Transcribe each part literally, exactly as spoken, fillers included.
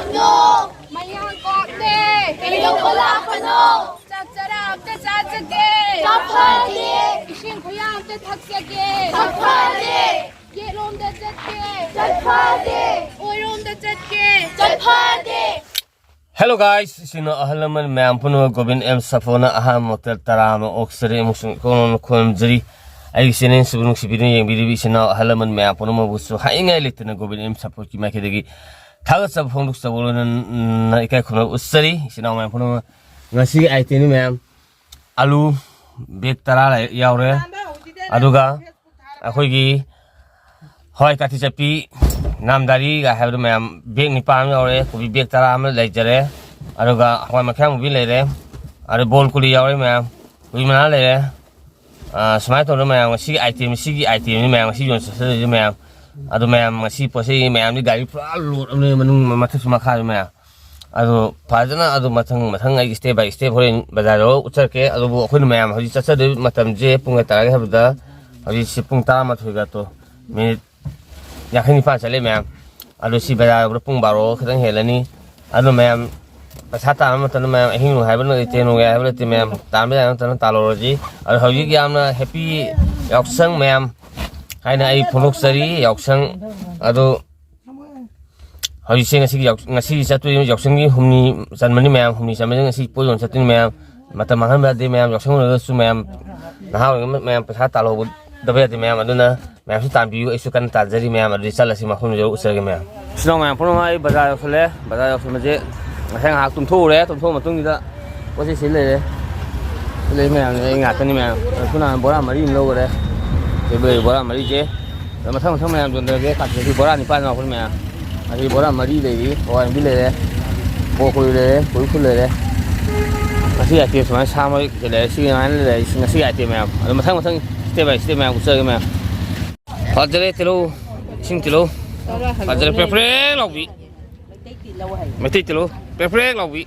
ꯃꯌꯥꯡ ꯀꯣꯛꯇꯦ꯫ ꯀꯩꯗꯧꯕ ꯂꯥꯛꯄꯅꯣ? ꯆꯥꯛ ꯆꯔꯥ ꯑꯝꯇ ꯆꯥꯖꯒꯦ꯫ ꯆꯥꯛ ꯐꯗꯦ꯫ ꯏꯁꯤꯡ ꯈꯨꯌꯥ ꯑꯝꯇ ꯊꯛꯆꯒꯦ꯫ ꯆꯥꯛ ꯐꯗꯦ꯫ ꯌꯦꯠꯂꯣꯝꯗ ꯆꯠꯀꯦ꯫ ꯆꯥꯛ ꯐꯗꯦ꯫ ꯑꯣꯏꯔꯣꯝꯗ ꯆꯠꯀꯦ꯫ ꯆꯥꯛ ꯐꯗꯦ꯫ Hello guys, ꯏꯆꯤꯟ ꯏꯅꯥꯎ ꯑꯍꯜ ꯂꯃꯟ ꯃꯌꯥꯝ ꯄꯨꯝꯅꯃꯛ ꯒꯣꯕꯤꯟ ꯑꯦꯝ ꯁꯥꯐꯣꯅ ꯑꯍꯥꯟꯕꯃꯛꯇ ꯇꯔꯥ ꯑꯃ ꯑꯣꯛꯆꯔꯤ ꯑꯃꯁꯨꯡ ꯏꯀꯣꯟ ꯈꯨꯔꯨꯝꯖꯔꯤ꯫ ꯑꯩꯒꯤ ꯆꯦꯅꯦꯜꯁꯤꯕꯨ ꯅꯨꯡꯁꯤꯕꯤꯗꯨꯅ ꯌꯦꯡꯕꯤꯔꯤꯕ ꯏꯆꯤꯟ ꯏꯅꯥꯎ ꯑꯍꯜ ꯂꯃꯟ ꯃꯌꯥꯝ ꯄꯨꯝꯅꯃꯛꯄꯨꯁꯨ ꯍꯥꯏꯅꯤꯡꯉꯥꯏ ꯂꯩꯇꯅ ꯒꯣꯕꯤꯟ ꯑꯦꯝ ꯁꯥꯐꯣꯒꯤ ꯃꯥꯏꯀꯩꯗꯒꯤ ꯊꯥꯒꯠꯆꯕ ꯐꯣꯡꯗꯣꯛꯆꯕ ꯂꯣꯏꯅꯅ ꯏꯀꯥꯏ ꯈꯨꯝꯅꯕ ꯎꯠꯆꯔꯤ꯫ ꯏꯆꯤꯟ ꯏꯅꯥꯎ ꯃꯌꯥꯝ ꯄꯨꯝꯅꯃꯛ, ꯉꯁꯤꯒꯤ item ꯅꯤ ꯃꯌꯥꯝ, ꯑꯂꯨ bag ꯇꯔꯥ ꯂꯩ-, ꯌꯥꯎꯔꯦ, ꯑꯗꯨꯒ ꯑꯩꯈꯣꯏꯒꯤ ꯍꯋꯥꯏ ꯀꯥꯇꯤ ꯆꯠꯄꯤ, ꯅꯥꯝꯗꯥꯔꯤꯒ ꯍꯥꯏꯕꯗꯣ ꯃꯌꯥꯝ, bag ꯅꯤꯄꯥꯟ ꯑꯃ ꯌꯥꯎꯔꯦ, ꯀꯣꯕꯤ bag ꯇꯔꯥ ꯑꯃ ꯂꯩꯖꯔꯦ, ꯑꯗꯨꯒ ꯍꯋꯥꯏ ꯃꯈ꯭ꯌꯥꯝ ꯃꯨꯕꯤ ꯂꯩꯔꯦ, ꯑꯗꯨ ꯕꯣꯜ ꯀꯨꯂꯤ ꯌꯥꯎꯔꯦ ꯃꯌꯥꯝ, ꯀꯣꯕꯤ ꯃꯅꯥ ꯂꯩꯔꯦ꯫ ꯑꯥ, ꯁꯨꯃꯥꯏꯅ ꯇꯧꯗꯅ ꯃꯌꯥꯝ, ꯉꯁꯤꯒꯤ item, ꯁꯤꯒꯤ item ꯅꯤ ꯃꯌꯥꯝ, ꯉꯁꯤ ꯌꯣꯟ ꯆꯠꯆꯗꯣꯏꯁꯦ ꯃꯌꯥꯝ꯫ ꯑꯗꯣ ꯃꯌꯥꯝ, ꯉꯁꯤ ꯄꯣꯠ ꯆꯩ ꯃꯌꯥꯝꯗꯤ ꯒꯥꯔꯤ ꯄꯨꯔꯥ load ꯑꯃꯅꯦ, ꯃꯅꯨꯡ ꯃꯊꯛꯁꯨ ꯃꯈꯥꯁꯨ ꯃꯌꯥꯝ꯫ ꯑꯗꯣ ꯐꯖꯅ, ꯑꯗꯨ ꯃꯊꯪ ꯃꯊꯪ ꯑꯩ step by step ꯍꯣꯔꯦꯟ ꯕꯖꯥꯔ ꯌꯧꯔꯒ ꯎꯠꯆꯔꯛꯀꯦ꯫ ꯑꯗꯨꯕꯨ ꯑꯩꯈꯣꯏꯅ ꯃꯌꯥꯝ ꯍꯧꯖꯤꯛ ꯆꯠꯆꯗꯣꯏꯕ ꯃꯇꯝꯁꯦ ꯄꯨꯡ ꯀꯌꯥ ꯇꯥꯔꯒꯦ ꯍꯥꯏꯕꯗ, ꯍꯧꯖꯤꯛꯁꯤ ꯄꯨꯡ ꯇꯔꯥꯃꯥꯊꯣꯏꯒ ꯇꯣ ꯃꯤꯅꯤꯠ ꯌꯥꯡꯈꯩ ꯅꯤꯄꯥꯟ ꯆꯠꯂꯦ ꯃꯌꯥꯝ꯫ ꯑꯗꯣ ꯁꯤ ꯕꯖꯥꯔ ꯌꯧꯕꯗ ꯄꯨꯡ ꯕꯥꯔꯣ ꯈꯤꯇꯪ ꯍꯦꯜꯂꯅꯤ꯫ ꯑꯗꯣ ꯃꯌꯥꯝ, ꯄꯩꯁꯥ ꯇꯥꯟꯕ ꯃꯇꯝꯗ ꯃꯌꯥꯝ ꯑꯍꯤꯡ ꯅꯣꯡ ꯍꯥꯏꯕ ꯂꯩꯇꯦ, ꯅꯣꯡꯌꯥꯏ ꯍꯥꯏꯕ ꯂꯩꯇꯦ ꯃꯌꯥꯝ, ꯇꯥꯟꯕ ꯌꯥꯕ ꯃꯇꯝꯗ ꯇꯥꯜꯍꯧꯔꯁꯤ꯫ ꯑꯗꯣ ꯍꯧꯖꯤꯛ ꯌꯥꯝꯅ happy ꯌꯥꯎꯁꯪ ꯃꯌꯥꯝ ꯍꯥꯏꯅ ꯑꯩ ꯐꯣꯡꯗꯣꯛꯆꯔꯤ꯫ ꯌꯥꯎꯁꯪ ꯑꯗꯣ ꯍꯧꯖꯤꯛꯁꯦ ꯉꯁꯤꯒꯤ ꯌꯥꯎ-, ꯉꯁꯤꯒꯤ ꯆꯠꯇꯣꯏ ꯌꯥꯎꯁꯪꯒꯤ ꯍꯨꯝꯅꯤ ꯆꯟꯕꯅꯤ ꯃꯌꯥꯝ, ꯍꯨꯝꯅꯤ ꯆꯟꯕꯁꯦ ꯉꯁꯤ ꯄꯣꯠ ꯌꯣꯟ ꯆꯠꯇꯣꯏꯅꯤ ꯃꯌꯥꯝ꯫ ꯃꯇꯝ ꯃꯥꯡꯍꯟꯕ ꯌꯥꯗꯦ ꯃꯌꯥꯝ, ꯌꯥꯎꯁꯪ ꯑꯣꯏꯔꯒꯁꯨ ꯃꯌꯥꯝ, ꯅꯍꯥ ꯑꯣꯏꯔꯤꯉꯩ ꯃꯌꯥꯝ ꯄꯩꯁꯥ ꯇꯥꯜꯍꯧꯗꯕ ꯌꯥꯗꯦ ꯃꯌꯥꯝ꯫ ꯑꯗꯨꯅ ꯃꯌꯥꯝꯁꯨ ꯇꯥꯟꯕꯤꯌꯨ, ꯑꯩꯁꯨ ꯀꯟꯅ ꯇꯥꯟꯖꯔꯤ ꯃꯌꯥꯝ꯫ ꯑꯗꯨꯗꯤ ꯆꯠꯂꯁꯤ, ꯃꯐꯝꯗꯨ ꯌꯧꯔ ꯎꯠꯆꯔꯒꯦ ꯃꯌꯥꯝ꯫ ꯏꯆꯤꯟ ꯏꯅꯥꯎ ꯃꯌꯥꯝ ꯄꯨꯝꯅꯃꯛ, ꯑꯩ ꯕꯖꯥꯔ ꯌꯧꯁꯜꯂꯦ꯫ ꯕꯖꯥꯔ ꯌꯧꯁꯟꯕꯁꯦ ꯉꯁꯥꯏ ꯉꯥꯏꯍꯥꯛ ꯇꯨꯝꯊꯣꯛꯎꯔꯦ꯫ ꯇꯨꯝꯊꯣꯛꯑ ꯃꯇꯨꯡꯁꯤꯗ ꯄꯣꯠ ꯆꯩ ꯁꯤ ꯂꯩꯔꯦ꯫ ꯁꯤ ꯂꯩ ꯃꯌꯥꯝꯁꯦ ꯑꯩ ꯉꯥꯛꯇꯅꯤ ꯃꯌꯥꯝ꯫ ꯑꯗꯨꯅ ꯕꯣꯔꯥ ꯃꯔꯤ ꯑꯃ ꯂꯧꯈꯔꯦ꯫ ꯁꯤ ꯂꯩ ꯕꯣꯔꯥ ꯃꯔꯤꯁꯦ꯫ ꯑꯗꯣ ꯃꯊꯪ ꯃꯊꯪ ꯃꯌꯥꯝ ꯌꯣꯟꯊꯔꯒꯦ꯫ ꯀꯥꯟꯆꯤꯄꯨꯔꯒꯤ ꯕꯣꯔꯥ ꯅꯤꯄꯥꯟ ꯌꯥꯎꯔꯛꯄꯅꯤ ꯃꯌꯥꯝ꯫ ꯑꯁꯤ ꯕꯣꯔꯥ ꯃꯔꯤ ꯂꯩꯔꯤ꯫ ꯍꯋꯥꯏ ꯃꯨꯕꯤ ꯂꯩꯔꯦ꯫ ꯕꯣꯔ ꯀꯣꯂꯤ ꯂꯩꯔꯦ꯫ ꯀꯣꯔꯤ ꯐꯨꯜ ꯂꯩꯔꯦ꯫ ꯉꯁꯤ item ꯁꯨꯃꯥꯏꯅ ꯁꯥ ꯃꯔꯣꯏ ꯀꯩꯀꯩ ꯂꯩꯔꯦ꯫ ꯁꯤ ꯑꯗꯨꯃꯥꯏꯅ ꯂꯩꯔꯦ꯫ ꯉꯁꯤ item ꯃꯌꯥꯝ꯫ ꯑꯗꯣ ꯃꯊꯪ ꯃꯊꯪ step by step ꯃꯌꯥꯝ ꯎꯠꯆꯔꯒꯦ ꯃꯌꯥꯝ꯫ ꯐꯖꯔꯦ ꯇꯤꯜꯍꯧ, ꯏꯁꯤꯡ ꯇꯤꯜꯍꯧ꯫ ꯐꯖꯔꯦ, ꯄ꯭ꯔꯦꯛ ꯄ꯭ꯔꯦꯛ ꯂꯥꯎꯕꯤ꯫ ꯃꯩꯇꯩ ꯇꯤꯜꯍꯧ, ꯄ꯭ꯔꯦꯛ ꯄ꯭ꯔꯦꯛ ꯂꯥꯎꯕꯤ꯫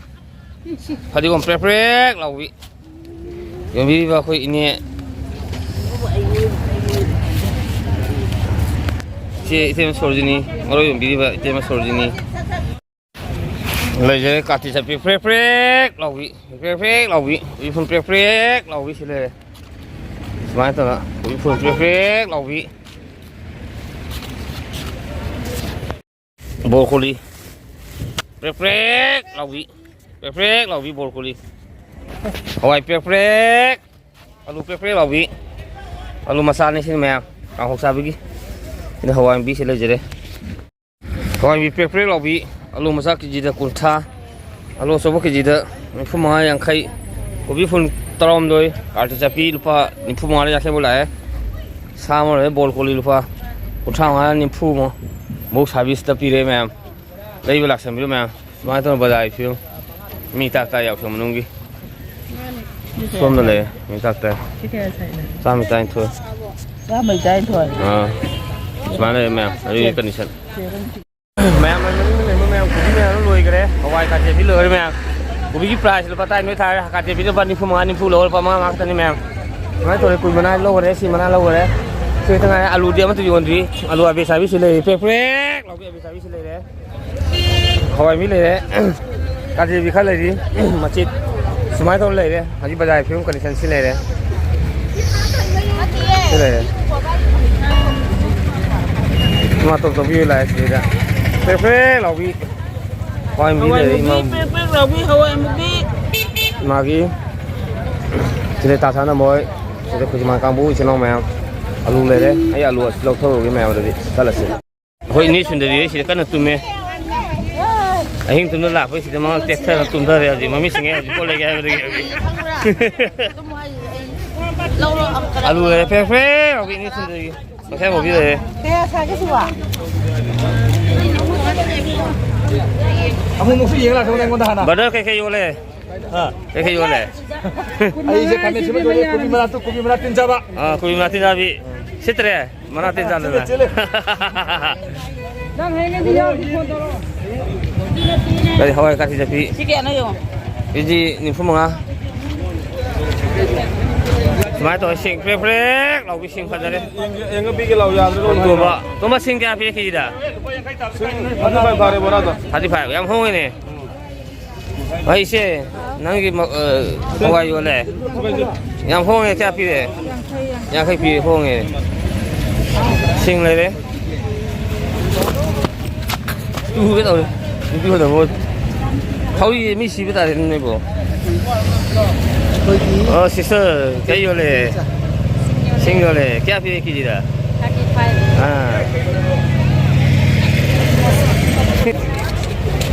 ꯐꯗꯤꯒꯣꯝ ꯄ꯭ꯔꯦꯛ ꯄ꯭ꯔꯦꯛ ꯂꯥꯎꯕꯤ꯫ ꯌꯣꯟꯕꯤꯔꯤꯕ ꯑꯩꯈꯣꯏ ꯏꯅꯦ, ꯏꯆꯦ, ꯏꯇꯩꯃ ꯁꯣꯔꯣꯖꯤꯅꯤ, ꯃꯔꯣꯏ ꯌꯣꯟꯕꯤꯔꯤꯕ ꯏꯇꯩꯃ ꯁꯣꯔꯣꯖꯤꯅꯤ꯫ ꯂꯩꯖꯔꯦ ꯀꯥꯇꯤ ꯆꯠꯄꯤ ꯄ꯭ꯔꯦꯛ ꯄ꯭ꯔꯦꯛ ꯂꯥꯎꯕꯤ, ꯄ꯭ꯔꯦꯛ ꯄ꯭ꯔꯦꯛ ꯂꯥꯎꯕꯤ, ꯎꯐꯨꯟ ꯄ꯭ꯔꯦꯛ ꯄ꯭ꯔꯦꯛ ꯂꯥꯎꯕꯤ ꯁꯤ ꯂꯩꯔꯦ꯫ ꯁꯨꯃꯥꯏꯅ ꯇꯧꯗꯅ ꯎꯐꯨꯟ ꯄ꯭ꯔꯦꯛ ꯄ꯭ꯔꯦꯛ ꯂꯥꯎꯕꯤ꯫ ꯕ꯭ꯔꯣꯀꯣꯂꯤ ꯄ꯭ꯔꯦꯛ ꯄ꯭ꯔꯦꯛ ꯂꯥꯎꯕꯤ, ꯄ꯭ꯔꯦꯛ ꯄ꯭ꯔꯦꯛ ꯂꯥꯎꯕꯤ ꯕ꯭ꯔꯣꯀꯣꯂꯤ꯫ ꯍꯋꯥꯏ ꯄ꯭ꯔꯦꯛ ꯄ꯭ꯔꯦꯛ, ꯑꯂꯨ ꯄ꯭ꯔꯦꯛ ꯄ꯭ꯔꯦꯛ ꯂꯥꯎꯕꯤ꯫ ꯑꯂꯨ ꯃꯆꯥꯅꯤ ꯁꯤꯅ ꯃꯌꯥꯝ ꯀꯥꯡꯍꯧ ꯆꯥꯕꯒꯤ꯫ ꯁꯤꯗ ꯍꯋꯥꯏ ꯃꯨꯕꯤ ꯁꯤ ꯂꯩꯖꯔꯦ꯫ ꯍꯋꯥꯏ ꯃꯨꯕꯤ ꯄ꯭ꯔꯦꯛ ꯄ꯭ꯔꯦꯛ ꯂꯥꯎꯕꯤ꯫ ꯑꯂꯨ ꯃꯆꯥ ꯀꯦꯖꯤꯗ ꯀꯨꯟꯊ꯭ꯔꯥ, ꯑꯂꯨ ꯑꯆꯧꯕ ꯀꯦꯖꯤꯗ ꯅꯤꯐꯨ ꯃꯉꯥ ꯌꯥꯡꯈꯩ, ꯀꯣꯕꯤ ꯐꯨꯜ ꯇꯔꯥꯍꯨꯝꯗꯣꯏ, ꯀꯥꯔꯇꯤ ꯆꯠꯄꯤ ꯂꯨꯄꯥ ꯅꯤꯐꯨ ꯃꯉꯥꯗ ꯌꯥꯡꯈꯩ ꯐꯥꯎ ꯂꯥꯛꯑꯦ꯫ ꯁꯥ ꯑꯃ ꯂꯩꯔꯦ, ꯕ꯭ꯔꯣꯀꯣꯂꯤ ꯂꯨꯄꯥ ꯀꯨꯟꯊ꯭ꯔꯥ ꯃꯉꯥ, ꯅꯤꯐꯨ ꯃꯨꯛ ꯁꯥꯔꯚꯤꯁꯇ ꯄꯤꯔꯦ ꯃꯌꯥꯝ꯫ ꯂꯩꯕ ꯂꯥꯛꯁꯟꯕꯤꯌꯨ ꯃꯌꯥꯝ꯫ ꯁꯨꯃꯥꯏꯅ ꯇꯧꯅ ꯕꯖꯥꯔꯒꯤ ꯐꯤꯕꯝ꯫ ꯃꯤ ꯇꯥꯛ ꯇꯥꯛ ꯌꯥꯎꯁꯪ ꯃꯅꯨꯡꯒꯤ꯫ ꯁꯣꯝꯗ ꯂꯩꯔꯦ ꯃꯤ ꯇꯥꯛ ꯇꯥꯛ꯫ ꯁꯤ ꯀꯌꯥ ꯁꯥꯏꯅꯣ? ꯆꯥꯝꯃ ꯇꯔꯥꯅꯤꯊꯣꯏ꯫ ꯆꯥꯝꯃꯩ ꯇꯔꯥꯅꯤꯊꯣꯏ꯫ ꯑꯥ꯫ ꯁꯨꯃꯥꯏꯅ ꯂꯩꯔꯦ ꯃꯌꯥꯝ꯫ ꯑꯗꯨꯒꯤ ꯀꯟꯗꯤꯁꯟ꯫ ꯃꯌꯥꯝ ꯂꯩꯕ ꯃꯌꯥꯝ ꯀꯣꯕꯤ ꯃꯌꯥꯝ ꯂꯣꯏꯈ꯭ꯔꯦ꯫ ꯍꯋꯥꯏ ꯀꯥꯇꯦꯄꯤ ꯂꯣꯏꯈ꯭ꯔꯦ ꯃꯌꯥꯝ꯫ ꯀꯣꯕꯤꯒꯤ ꯄ꯭ꯔꯥꯏꯁ ꯂꯨꯄꯥ ꯇꯔꯥꯅꯤꯊꯣꯏ ꯊꯥꯔꯦ꯫ ꯀꯥꯇꯦꯄꯤ ꯂꯨꯄꯥ ꯅꯤꯐꯨ ꯃꯉꯥ, ꯅꯤꯐꯨ ꯂꯧꯔꯦ, ꯂꯨꯄꯥ ꯃꯉꯥ ꯃꯉꯥ ꯈꯛꯇꯅꯤ ꯃꯌꯥꯝ꯫ ꯁꯨꯃꯥꯏꯅ ꯇꯧꯔꯦ꯫ ꯀꯨꯟ ꯃꯉꯥ ꯂꯧꯈꯔꯦ, ꯁꯤ ꯃꯅꯥ ꯂꯧꯈꯔꯦ꯫ ꯁꯤ ꯈꯛꯇ ꯉꯥꯏꯔꯦ꯫ ꯑꯂꯨꯗꯤ ꯑꯃꯠꯇ ꯌꯣꯟꯗ꯭ꯔꯤ꯫ ꯑꯂꯨ ꯑꯕꯦ ꯆꯥꯕꯤꯁꯤ ꯂꯩꯔꯦ꯫ ꯄ꯭ꯔꯦꯛ ꯄ꯭ꯔꯦꯛ ꯂꯥꯎꯕꯤ ꯑꯕꯦ ꯆꯥꯕꯤꯁꯤ ꯂꯩꯔꯦ꯫ ꯍꯋꯥꯏ ꯃꯨꯕꯤ ꯂꯩꯔꯦ꯫ ꯀꯥꯖꯤꯕꯤ ꯈꯔ ꯂꯩꯔꯤ꯫ ꯃꯆꯦꯠ ꯁꯨꯃꯥꯏꯅ ꯇꯧꯔ ꯂꯩꯔꯦ꯫ ꯍꯧꯖꯤꯛ ꯕꯖꯥꯔꯒꯤ ꯐꯤꯕꯝ ꯀꯟꯗꯤꯁꯟ ꯁꯤ ꯂꯩꯔꯦ꯫ ꯁꯤ ꯂꯩꯔꯦ꯫ ꯃꯥ ꯇꯣꯞ ꯇꯣꯞꯄꯤ ꯂꯥꯛꯑꯦ ꯁꯤꯗꯩꯗ꯫ ꯄ꯭ꯔꯦꯛ ꯄ꯭ꯔꯦꯛ ꯂꯥꯎꯕꯤ꯫ ꯍꯋꯥꯏ ꯃꯨꯕꯤ ꯍꯋꯥꯏ ꯂꯩꯔꯦ ꯃꯨꯕꯤ, ꯏꯃꯥ꯫ ꯄ꯭ꯔꯦꯛ ꯄ꯭ꯔꯦꯛ ꯂꯥꯎꯕꯤ ꯍꯋꯥꯏ ꯃꯨꯕꯤ꯫ ꯃꯥꯒꯤ ꯁꯤꯗ ꯇꯥ ꯁꯥꯅ ꯃꯣꯏ꯫ ꯁꯤꯗ ꯈꯨꯖꯤꯃꯥꯟ ꯀꯥꯡꯕꯨ ꯏꯆꯤꯜ ꯏꯅꯥꯎ ꯃꯌꯥꯝ꯫ ꯑꯂꯨ ꯂꯩꯔꯦ꯫ ꯑꯩ ꯑꯂꯨ ꯑꯁꯤ ꯂꯧꯊꯣꯛꯎꯔꯒꯦ ꯃꯌꯥꯝ ꯑꯗꯨꯗꯤ꯫ ꯆꯠꯂꯁꯤ꯫ ꯑꯩꯈꯣꯏ ꯏꯅꯦ ꯁꯨꯟꯗꯔꯤ ꯁꯤꯗ ꯀꯟꯅ ꯇꯨꯝꯃꯦ꯫ ꯑꯍꯤꯡ ꯇꯨꯝꯗ ꯂꯥꯛꯄꯩ ꯁꯤꯗ ꯃꯉꯛ ꯇꯦꯛꯊꯔ ꯇꯨꯝꯊꯔꯦ ꯍꯧꯖꯤꯛ꯫ ꯃꯃꯤꯠ ꯁꯤꯡꯉꯦ ꯍꯧꯖꯤꯛ ꯄꯣꯠ ꯂꯩꯒꯦ ꯍꯥꯏꯕꯗꯒꯤ ꯍꯧꯖꯤꯛ꯫ ꯑꯂꯨ ꯂꯩꯔꯦ ꯐ꯭ꯔꯦ ꯐ꯭ꯔꯦ ꯍꯧꯖꯤꯛ ꯏꯅꯦ ꯁꯨꯟꯗꯔꯤꯒꯤ꯫ ꯉꯁꯥꯏ ꯍꯧꯕꯤ ꯂꯩꯔꯦ꯫ ꯀꯌꯥ ꯁꯥꯒꯦ ꯁꯤꯕꯣ? ꯑꯃꯨꯛ ꯑꯃꯨꯛꯁꯨ ꯌꯦꯡ ꯂꯥꯛꯁꯦ ꯑꯩꯉꯣꯟꯗ ꯍꯥꯟꯅ꯫ ꯕ꯭ꯔꯗꯔ ꯀꯩꯀꯩ ꯌꯣꯜꯂꯦ? ꯍꯥ? ꯀꯩꯀꯩ ꯌꯣꯜꯂꯦ? ꯑꯩꯁꯦ ꯈꯥꯃꯦꯟ ꯁꯤꯟꯕ ꯌꯣꯜꯂꯦ, ꯀꯣꯕꯤ ꯃꯅꯥ, ꯀꯣꯕꯤ ꯃꯅꯥ ꯇꯤꯟ ꯆꯥꯕ꯫ ꯑꯥ, ꯀꯣꯕꯤ ꯃꯅꯥ ꯇꯤꯟ ꯆꯥꯕꯤ꯫ ꯁꯤꯠꯇ꯭ꯔꯦ? ꯃꯅꯥ ꯇꯤꯟ ꯆꯥꯗꯅ꯫ ꯆꯦꯜꯂꯦ, ꯆꯦꯜꯂꯦ꯫ ꯅꯪ ꯍꯌꯦꯡꯗꯤ ꯌꯥꯎꯔꯗꯤ ꯐꯣꯟ ꯇꯧꯔꯛꯑꯣ꯫ ꯀꯔꯤ ꯍꯋꯥꯏ ꯀꯥꯇꯤ ꯆꯠꯄꯤ? ꯁꯤ ꯀꯌꯥꯅꯣ ꯌꯦꯡꯉꯣ꯫ ꯀꯦꯖꯤ ꯅꯤꯐꯨ ꯃꯉꯥ꯫ ꯁꯨꯃꯥꯏꯅ ꯇꯧꯔ ꯁꯤꯡ ꯄ꯭ꯔꯦꯛ ꯄ꯭ꯔꯦꯛ ꯂꯥꯎꯕꯤ ꯁꯤꯡ ꯐꯖꯔꯦ꯫ ꯌꯦꯡꯉ ꯄꯤꯒꯦ ꯂꯥꯎ ꯌꯥꯗ꯭ꯔꯣ? ꯇꯣꯝꯕ, ꯇꯣꯝꯕ ꯁꯤꯡ ꯀꯌꯥ ꯄꯤ ꯀꯦꯖꯤꯗ? ꯊꯥꯔꯇꯤ ꯐꯥꯏꯚ ꯇꯥꯔꯦ ꯕꯣꯔꯥꯗꯣ꯫ ꯊꯥꯔꯇꯤ ꯐꯥꯏꯚ, ꯌꯥꯝ ꯍꯣꯡꯉꯤꯅꯦ꯫ ꯑꯩꯁꯦ ꯅꯪꯒꯤ ꯃ-, ꯑ, ꯍꯋꯥꯏ ꯌꯣꯜꯂꯦ꯫ ꯌꯥꯝ ꯍꯣꯡꯉꯦ꯫ ꯀꯌꯥ ꯄꯤꯔꯦ? ꯌꯥꯡꯈꯩ ꯄꯤꯔꯦ꯫ ꯍꯣꯡꯉꯦ꯫ ꯁꯤꯡ ꯂꯩꯔꯦ꯫ ꯇꯨꯒꯦ ꯇꯧꯔꯦ꯫ ꯅꯨꯄꯤ ꯍꯣꯏꯗ ꯃꯣꯏ ꯊꯧꯔꯤ ꯃꯤ ꯁꯤꯕ ꯇꯥꯔꯦ ꯅꯣꯏꯕꯣ꯫ ꯑꯣ, sister, ꯀꯌꯥ ꯌꯣꯜꯂꯦ? ꯁꯤꯡ ꯌꯣꯜꯂꯦ꯫ ꯀꯌꯥ ꯄꯤꯔꯦ ꯀꯦꯖꯤꯗ? ꯑꯥ꯫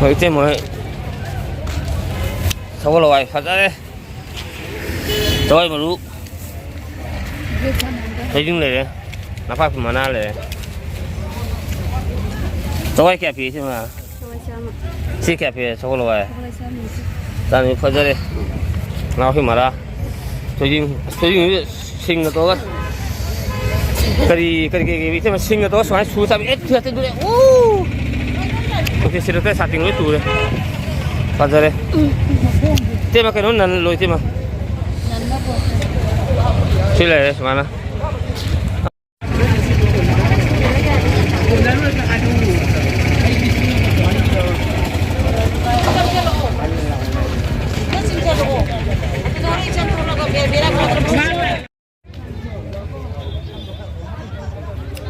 ꯍꯣꯏ, ꯏꯇꯩꯃ ꯍꯣꯏ꯫ ꯁꯒꯣꯜ ꯍꯋꯥꯏ ꯐꯖꯔꯦ꯫ ꯆꯋꯥꯏ ꯃꯔꯨ꯫ ꯊꯣꯏꯗꯤꯡ ꯂꯩꯔꯦ꯫ ꯅꯄꯥꯛꯄꯤ ꯃꯅꯥ ꯂꯩꯔꯦ꯫ ꯆꯋꯥꯏ ꯀꯌꯥ ꯄꯤ ꯏꯆꯦꯃ? ꯂꯨꯄꯥ ꯆꯥꯝꯃ꯫ ꯁꯤ ꯀꯌꯥ ꯄꯤ ꯁꯒꯣꯜ ꯍꯋꯥꯏ? ꯂꯨꯄꯥ ꯆꯥꯝꯃ꯫ ꯆꯥꯝꯃ ꯐꯖꯔꯦ꯫ ꯅꯥꯎ ꯍꯤ ꯃꯔꯥ꯫ ꯊꯣꯏꯗꯤꯡ, ꯊꯣꯏꯗꯤꯡꯁꯦ ꯁꯤꯡꯒ ꯇꯧꯔꯒ ꯀꯔꯤ, ꯀꯔꯤ, ꯀꯔꯤ, ꯀꯔꯤ, ꯏꯆꯦꯃ ꯁꯤꯡꯒ ꯇꯧꯔꯒ ꯁꯨꯃꯥꯏꯅ ꯁꯨ ꯆꯥꯕ꯫ ꯑꯦ, ꯊꯨ, ꯊꯨ, ꯊꯨ, ꯎ! ꯑꯣꯀꯦ, ꯁꯤꯗ ꯁꯥꯇꯤꯟ ꯂꯣꯏ ꯇꯨꯔꯦ꯫ ꯐꯖꯔꯦ꯫ ꯏꯆꯦꯃ ꯀꯩꯅꯣ ꯅꯟ ꯂꯣꯏ, ꯏꯆꯦꯃ꯫ ꯁꯤ ꯂꯩꯔꯦ ꯁꯨꯃꯥꯏꯅ꯫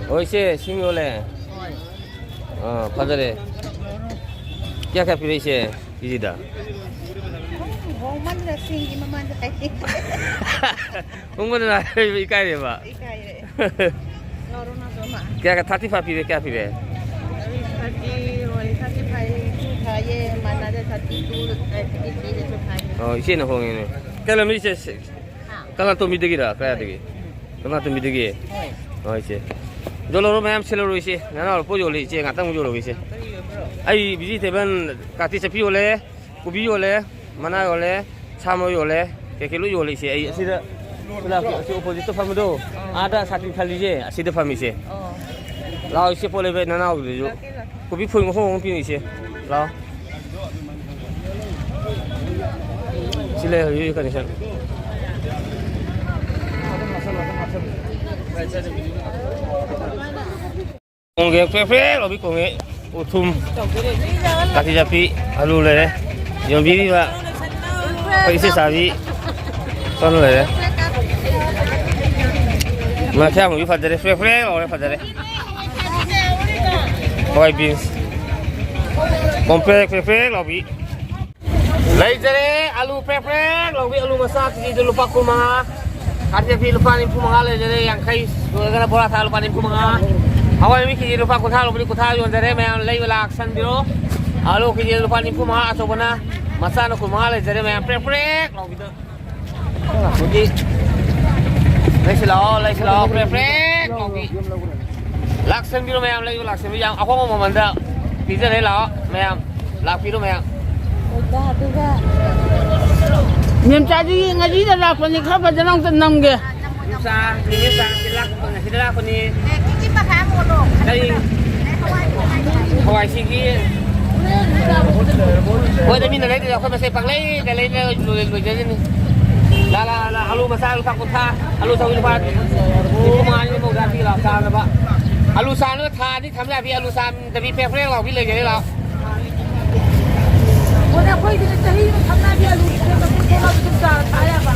ꯍꯣꯏ, ꯏꯆꯦ, ꯁꯤꯡ ꯌꯣꯜꯂꯦ꯫ ꯑꯥ, ꯐꯖꯔꯦ꯫ ꯀꯌꯥ ꯀꯌꯥ ꯄꯤꯔꯦ, ꯏꯆꯦ, ꯀꯦꯖꯤꯗ? ꯍꯣꯡꯃꯟꯗꯅ ꯁꯤꯡꯒꯤ ꯃꯃꯜꯗ ꯍꯥꯏ꯫ ꯍꯣꯡꯃꯟꯗꯅ ꯍꯥꯏꯕ ꯏꯀꯥꯏꯔꯦꯕ꯫ ꯏꯀꯥꯏꯔꯦ꯫ ꯂꯧꯔꯣ ꯅꯪꯁꯨ ꯑꯃ꯫ ꯀꯌꯥ, ꯀꯌꯥ, thirty five ꯄꯤꯔꯦ, ꯀꯌꯥ ꯄꯤꯔꯦ? Thirty, ꯍꯣꯏ, thirty five ꯁꯨ ꯊꯥꯏꯌꯦ, ꯃꯥꯟꯅꯗꯦ, thirty two, thirty three ꯗꯁꯨ ꯊꯥꯏꯌꯦ꯫ ꯑꯣ, ꯏꯆꯦꯅ ꯍꯣꯡꯉꯦꯅꯦ꯫ ꯀꯩ ꯂꯝꯗꯒꯤ ꯏꯆꯦ? ꯍꯥ? ꯀꯪꯂꯥꯇꯣꯝꯕꯤꯗꯒꯤꯔ, ꯀꯗꯥꯏꯗꯒꯤ? ꯍꯣꯏ꯫ ꯀꯪꯂꯥꯇꯣꯝꯕꯤꯗꯒꯤ? ꯍꯣꯏ꯫ ꯍꯣꯏ, ꯏꯆꯦ꯫ ꯌꯣꯜꯍꯧꯔꯣ, ꯃꯌꯥꯝ ꯁꯤꯠꯍꯧꯔꯣ, ꯏꯆꯦ꯫ ꯅꯅꯥꯎ ꯄꯣꯠ ꯌꯣꯜꯂꯤ, ꯏꯆꯦ, ꯉꯥꯛꯇꯪ ꯌꯣꯜꯍꯧꯒꯦ, ꯏꯆꯦ꯫ ꯀꯔꯤ ꯌꯣꯟꯕ꯭ꯔꯣ? ꯑꯩ vegetable, ꯀꯥꯇꯤ ꯆꯠꯄꯤ ꯌꯣꯜꯂꯦ, ꯀꯣꯕꯤ ꯌꯣꯜꯂꯦ, ꯃꯅꯥ ꯌꯣꯜꯂꯦ, ꯁꯥ ꯃꯔꯣꯏ ꯌꯣꯜꯂꯦ, ꯀꯩꯀꯩ ꯂꯣꯏ ꯌꯣꯜꯂꯦ, ꯏꯆꯦ꯫ ꯑꯩ ꯑꯁꯤꯗ, ꯁꯤꯗ, ꯑꯁꯤ opposite ꯇ ꯐꯝꯕꯗꯣ, ꯑꯥꯗ ꯁꯥꯇꯤꯟ ꯈꯜꯂꯤꯁꯦ, ꯑꯁꯤꯗ ꯐꯝꯃꯤꯁꯦ꯫ ꯑꯣ꯫ ꯂꯥꯛꯑꯣ, ꯏꯆꯦ, ꯄꯣꯠ ꯂꯩꯕ ꯅꯅꯥꯎꯒꯤꯗꯨꯁꯨ꯫ ꯂꯥꯛꯀꯦ, ꯂꯥꯛꯀꯦ꯫ ꯀꯣꯕꯤ ꯐꯨꯜ ꯃꯈꯣꯡ ꯑꯃ ꯄꯤꯅꯤ, ꯏꯆꯦ꯫ ꯂꯥꯛꯑꯣ꯫ ꯁꯤ ꯂꯩ, ꯍꯧꯖꯤꯛ ꯍꯧꯖꯤꯛ condition꯫ ꯈꯣꯡꯒꯦ ꯄ꯭ꯔꯦꯛ ꯄ꯭ꯔꯦꯛ ꯂꯥꯎꯕꯤ ꯈꯣꯡꯉꯦ꯫ ꯎꯊꯨꯝ, ꯀꯥꯇꯤ ꯆꯠꯄꯤ, ꯑꯂꯨ ꯂꯩꯔꯦ꯫ ꯌꯣꯟꯕꯤꯔꯤꯕ ꯑꯩꯈꯣꯏ ꯏꯆꯦ ꯆꯥꯕꯤ ꯁꯣꯝꯗ ꯂꯩꯔꯦ꯫ ꯃꯈꯌꯥꯝꯒꯤ ꯐꯖꯔꯦ, ꯐ꯭ꯔꯦ ꯐ꯭ꯔꯦ ꯂꯥꯎꯔꯦ, ꯐꯖꯔꯦ꯫ ꯍꯋꯥꯏ ꯕꯤꯟꯁ ꯀꯣꯝꯄ꯭ꯔꯦꯛ ꯐ꯭ꯔꯦ ꯐ꯭ꯔꯦ ꯂꯥꯎꯕꯤ꯫ ꯂꯩꯖꯔꯦ ꯑꯂꯨ ꯄ꯭ꯔꯦꯛ ꯄ꯭ꯔꯦꯛ ꯂꯥꯎꯕꯤ, ꯑꯂꯨ ꯃꯆꯥ ꯀꯦꯖꯤꯗ ꯂꯨꯄꯥ ꯀꯨꯟꯃꯉꯥ꯫ ꯀꯥꯔꯇꯦꯐꯤ ꯂꯨꯄꯥ ꯅꯤꯐꯨ ꯃꯉꯥ ꯂꯩꯖꯔꯦ, ꯌꯥꯡꯈꯩ ꯂꯣꯏꯔꯒꯅ ꯕꯣꯔꯥ ꯊꯥ ꯂꯨꯄꯥ ꯅꯤꯐꯨ ꯃꯉꯥ꯫ ꯍꯋꯥꯏ ꯃꯨꯕꯤ ꯀꯦꯖꯤ ꯂꯨꯄꯥ ꯀꯨꯟꯊ꯭ꯔꯥ ꯂꯧꯕꯅꯤ, ꯀꯨꯟꯊ꯭ꯔꯥ ꯌꯣꯟꯖꯔꯦ꯫ ꯃꯌꯥꯝ ꯂꯩꯕ ꯂꯥꯛꯁꯟꯕꯤꯔꯣ꯫ ꯑꯂꯨ ꯀꯦꯖꯤ ꯂꯨꯄꯥ ꯅꯤꯐꯨ ꯃꯉꯥ ꯑꯆꯧꯕꯅ, ꯃꯆꯥꯅ ꯀꯨꯟꯃꯉꯥ ꯂꯩꯖꯔꯦ꯫ ꯃꯌꯥꯝ ꯄ꯭ꯔꯦꯛ ꯄ꯭ꯔꯦꯛ ꯂꯥꯎꯕꯤꯗ꯫ ꯍꯧꯖꯤꯛ ꯂꯩꯁꯤ ꯂꯥꯛꯑꯣ, ꯂꯩꯁꯤ ꯂꯥꯛꯑꯣ, ꯄ꯭ꯔꯦꯛ ꯄ꯭ꯔꯦꯛ ꯂꯥꯎꯕꯤ꯫ ꯂꯥꯛꯁꯟꯕꯤꯔꯣ ꯃꯌꯥꯝ, ꯂꯩꯕ ꯂꯥꯛꯁꯟꯕꯤꯔꯣ꯫ ꯌꯥꯝ ꯑꯍꯣꯡꯕ ꯃꯃꯜꯗ ꯄꯤꯖꯔꯦ, ꯂꯥꯛꯑꯣ ꯃꯌꯥꯝ, ꯂꯥꯛꯄꯤꯔꯣ ꯃꯌꯥꯝ꯫ ꯃꯦꯝꯆꯥꯗꯤ ꯉꯁꯤꯗ ꯂꯥꯛꯄꯅꯤ, ꯈꯔ ꯐꯖꯅ ꯑꯝꯇ ꯅꯝꯒꯦ꯫ ꯅꯨꯡꯁꯥ, ꯅꯨꯃꯤꯠ ꯇꯥꯡ ꯁꯤꯗ ꯂꯥꯛꯄ, ꯉꯁꯤꯗ ꯂꯥꯛꯄꯅꯤ꯫ ꯀꯔꯤ? ꯍꯋꯥꯏꯁꯤꯒꯤ, ꯃꯣꯏꯗ ꯃꯤꯅ ꯂꯩꯗ꯭ꯔꯗꯤ ꯑꯩꯈꯣꯏ ꯃꯁꯦꯟ ꯄꯪꯂꯩꯗ ꯂꯩꯅ ꯂꯣꯏ-, ꯂꯣꯏꯖꯔꯤꯅꯤ꯫ ꯂꯥ, ꯂꯥ, ꯂꯥ, ꯑꯂꯨ ꯃꯆꯥ ꯂꯨꯄꯥ ꯀꯨꯟꯊ꯭ꯔꯥ, ꯑꯂꯨ ꯆꯧ ꯂꯨꯄꯥ ꯅꯤꯐꯨ ꯃꯉꯥ, ꯅꯤꯐꯨ ꯃꯧꯗ꯭ꯔꯥ ꯄꯤ ꯂꯥꯎ ꯆꯥꯅꯕ꯫ ꯑꯂꯨ ꯆꯥꯅꯕ ꯊꯥ ꯑꯅꯤ ꯊꯝ ꯌꯥꯕꯤ, ꯑꯂꯨ ꯆꯥ ꯗꯕꯤ ꯄ꯭ꯔꯦꯛ ꯄ꯭ꯔꯦꯛ ꯂꯥꯎꯕꯤ ꯂꯩꯖꯔꯦ ꯂꯥꯎ꯫ ꯑꯣꯅꯦ, ꯑꯩꯈꯣꯏꯒꯤꯗꯤ ꯆꯍꯤ ꯑꯃ ꯊꯝꯅꯕꯤ ꯑꯂꯨ ꯄ꯭ꯔꯦꯛ ꯄ꯭ꯔꯦꯛ ꯊꯣꯛꯂꯛꯑꯕ ꯑꯗꯨꯝ ꯆꯥꯔ ꯊꯥ ꯌꯥꯕ꯫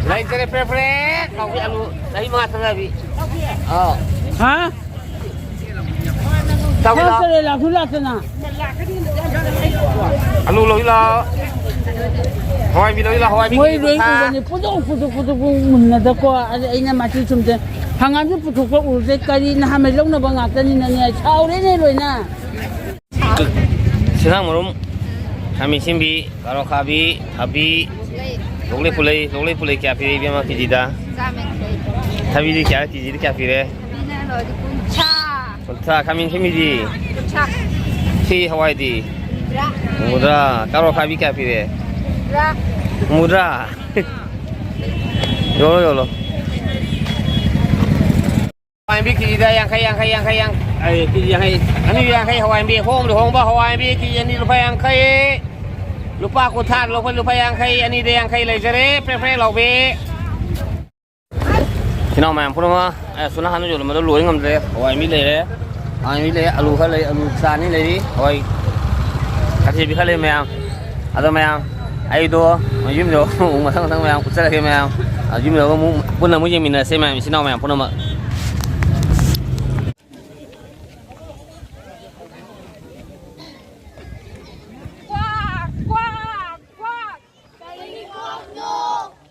ꯂꯩꯖꯔꯦ ꯄ꯭ꯔꯦꯛ ꯄ꯭ꯔꯦꯛ ꯂꯥꯎꯕꯤ ꯑꯂꯨ ꯆꯍꯤ ꯃꯉꯥ ꯊꯝꯅꯕꯤ꯫ ꯑꯥꯎ꯫ ꯍꯥ? ꯇꯧꯕꯤ ꯂꯥꯎ꯫ ꯂꯥꯛꯇ꯭ꯔꯦ, ꯂꯥꯛꯁꯨ ꯂꯥꯛꯇꯅ꯫ ꯑꯂꯨ ꯂꯧꯕꯤ ꯂꯥꯎ꯫ ꯍꯋꯥꯏꯕꯤ ꯂꯧꯕꯤ ꯂꯥꯎ, ꯍꯋꯥꯏꯕꯤ ꯃꯣꯏ ꯀꯦꯖꯤ ꯂꯣꯏ ꯀꯨꯟꯊ꯭ꯔꯥ꯫ ꯎꯕꯅꯤ, ꯄꯨꯊꯣꯛ, ꯄꯨꯊꯣꯛ, ꯄꯨꯊꯣꯛ, ꯄꯨꯊꯣꯛ ꯃꯨꯟꯅꯗꯀꯣ꯫ ꯑꯗ ꯑꯩꯅ ꯃꯁꯤ ꯁꯨꯝꯗ ꯍꯪꯒꯥꯝꯁꯨ ꯄꯨꯊꯣꯛꯄ ꯎꯔꯨꯁꯦ, ꯀꯔꯤ ꯅꯍꯥꯟꯋꯥꯏ ꯂꯧꯅꯕ ꯉꯥꯛꯇꯅꯤꯅꯅꯦ, ꯁꯥꯎꯔꯦꯅꯦ ꯂꯣꯏꯅ꯫ ꯁꯦꯟꯖꯥꯡ ꯃꯔꯨꯝ, ꯈꯥꯃꯦꯟ ꯑꯁꯤꯟꯕꯤ, ꯀꯥꯔꯣꯠ ꯑꯈꯥꯕꯤ, ꯊꯕꯤ, ꯂꯣꯛꯂꯩ ꯄꯨꯂꯩ, ꯂꯣꯛꯂꯩ ꯄꯨꯂꯩ ꯀꯌꯥ ꯄꯤꯔꯤ ꯏꯕꯦꯝꯃ ꯀꯦꯖꯤꯗ? ꯆꯥꯝ ꯌꯥꯡꯈꯩ꯫ ꯊꯕꯤꯗꯤ ꯀꯌꯥ, ꯀꯦꯖꯤꯗ ꯀꯌꯥ ꯄꯤꯔꯦ? ꯊꯕꯤꯅ ꯂꯣꯏꯔꯦ, ꯀꯨꯟꯊ꯭ꯔꯥ꯫ ꯀꯨꯟꯊ꯭ꯔꯥ, ꯈꯥꯃꯦꯟ ꯑꯁꯤꯟꯕꯤꯗꯤ? ꯀꯨꯟꯊ꯭ꯔꯥ꯫ ꯁꯤ ꯍꯋꯥꯏꯗꯤ? ꯍꯨꯝꯗ꯭ꯔꯥ꯫ ꯍꯨꯝꯗ꯭ꯔꯥ꯫ ꯀꯥꯔꯣꯠ ꯑꯈꯥꯕꯤ ꯀꯌꯥ ꯄꯤꯔꯦ? ꯍꯨꯝꯗ꯭ꯔꯥ꯫ ꯍꯨꯝꯗ꯭ꯔꯥ꯫ ꯌꯣꯜꯂꯣ, ꯌꯣꯜꯂꯣ꯫ ꯍꯋꯥꯏ ꯃꯨꯕꯤ ꯀꯦꯖꯤꯗ ꯌꯥꯡꯈꯩ, ꯌꯥꯡꯈꯩ, ꯌꯥꯡꯈꯩ, ꯌꯥꯡ-, ꯑꯩ, ꯀꯦꯖꯤ ꯌꯥꯡꯈꯩ꯫ ꯑꯅꯤꯗ ꯌꯥꯡꯈꯩ ꯍꯋꯥꯏ ꯃꯨꯕꯤ, ꯍꯣꯡꯗ ꯍꯣꯡꯕ ꯍꯋꯥꯏ ꯃꯨꯕꯤ ꯀꯦꯖꯤ ꯑꯅꯤ ꯂꯨꯄꯥ ꯌꯥꯡꯈꯩ꯫ ꯂꯨꯄꯥ ꯀꯨꯟꯊ꯭ꯔꯥ ꯂꯧꯕ ꯂꯨꯄꯥ ꯌꯥꯡꯈꯩ, ꯑꯅꯤꯗ ꯌꯥꯡꯈꯩ ꯂꯩꯖꯔꯦ, ꯄ꯭ꯔꯦꯛ ꯄ꯭ꯔꯦꯛ ꯂꯥꯎꯕꯤ꯫ ꯏꯆꯤꯟ ꯏꯅꯥꯎ ꯃꯌꯥꯝ ꯄꯨꯝꯅꯃꯛ, ꯑꯩ ꯑꯁꯣꯝ ꯅꯥꯀꯟꯗ ꯌꯣꯜꯂꯝꯕꯗꯣ ꯂꯣꯏ ꯉꯝꯗ꯭ꯔꯦ꯫ ꯍꯋꯥꯏ ꯃꯨꯕꯤ ꯂꯩꯔꯦ, ꯍꯋꯥꯏ ꯃꯨꯕꯤ ꯂꯩꯔꯦ, ꯑꯂꯨ ꯈꯔ ꯂꯩ, ꯑꯂꯨ ꯆꯥ ꯑꯅꯤ ꯂꯩꯔꯤ, ꯍꯋꯥꯏ ꯀꯥꯔꯇꯦꯐꯤ ꯈꯔ ꯂꯩ ꯃꯌꯥꯝ꯫ ꯑꯗꯣ ꯃꯌꯥꯝ, ꯑꯩꯗꯣ ꯌꯨꯝ ꯌꯧꯔꯒ ꯑꯃꯨꯛ ꯃꯊꯪ ꯃꯊꯪ ꯃꯌꯥꯝ ꯎꯠꯆꯔꯛꯀꯦ ꯃꯌꯥꯝ꯫ ꯑ, ꯌꯨꯝ ꯌꯧꯔꯒ ꯑꯃꯨꯛ ꯄꯨꯟꯅ ꯑꯃꯨꯛ ꯌꯦꯡꯃꯤꯟꯅꯁꯦ ꯃꯌꯥꯝ, ꯏꯆꯤꯟ ꯏꯅꯥꯎ ꯃꯌꯥꯝ ꯄꯨꯝꯅꯃꯛ꯫ ꯀ꯭ꯋꯥꯛ, ꯀ꯭ꯋꯥꯛ, ꯀ꯭ꯋꯥꯛ꯫ ꯀꯔꯤ ꯀ꯭ꯋꯥꯛꯅꯣ?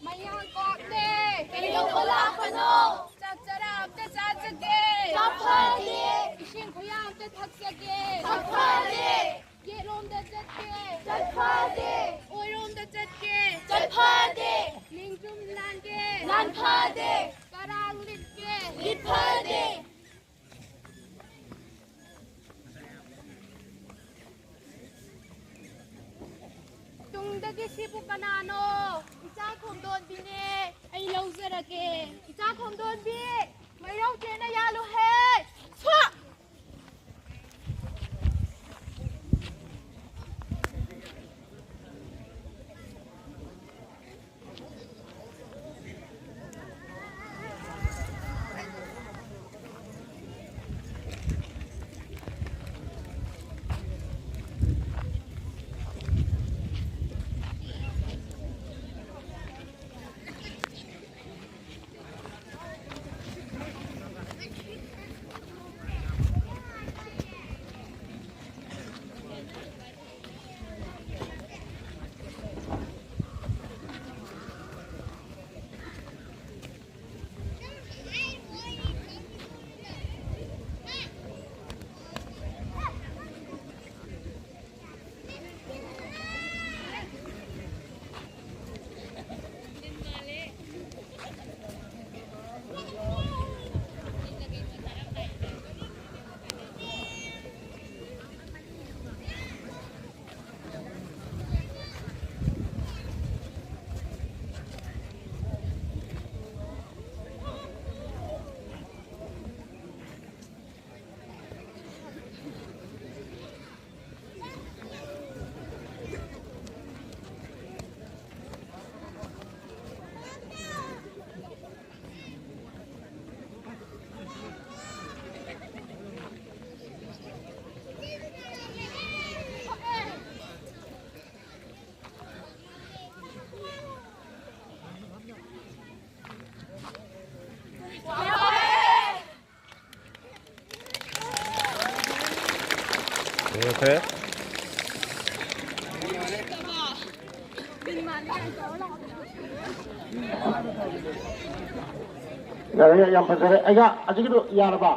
ꯃꯌꯥꯡ ꯀ꯭ꯋꯥꯛꯅꯦ꯫ ꯀꯩꯗꯧꯕ ꯂꯥꯛꯄꯅꯣ? ꯆꯥꯛ ꯆꯔꯥ ꯑꯝꯇ ꯆꯥꯖꯒꯦ꯫ ꯆꯥꯛ ꯐꯗꯦ꯫ ꯏꯁꯤꯡ ꯈꯨꯌꯥ ꯑꯝꯇ ꯊꯛꯆꯒꯦ꯫ ꯆꯥꯛ ꯐꯗꯦ꯫ ꯌꯦꯠꯂꯣꯝꯗ ꯆꯠꯀꯦ꯫ ꯆꯠ ꯐꯗꯦ꯫ ꯑꯣꯏꯔꯣꯝꯗ ꯆꯠꯀꯦ꯫ ꯆꯠ ꯐꯗꯦ꯫ ꯅꯤꯡꯖꯨꯝ ꯂꯥꯟꯒꯦ꯫ ꯂꯥꯟ ꯐꯗꯦ꯫ ꯀꯔꯥꯡ ꯂꯤꯠꯀꯦ꯫ ꯂꯤꯠ ꯐꯗꯦ꯫ ꯇꯨꯡꯗꯒꯤ ꯁꯤꯕꯨ ꯀꯅꯥꯅꯣ? ꯏꯆꯥ ꯈꯣꯝꯗꯣꯟꯕꯤꯅꯦ꯫ ꯑꯩ ꯂꯧꯖꯔꯒꯦ꯫ ꯏꯆꯥ ꯈꯣꯝꯗꯣꯟꯕꯤ, ꯃꯩꯔꯧ ꯆꯦꯅ ꯌꯥꯜꯂꯨꯍꯦ꯫ ꯁ꯭ꯋꯥ! ꯂꯣꯏꯈ꯭ꯔꯦ꯫ ꯌꯥꯔꯦ, ꯌꯥꯝ ꯐꯖꯔꯦ꯫ ꯑꯩꯒ ꯑꯁꯤꯒꯤꯗꯣ ꯌꯥꯔꯕ?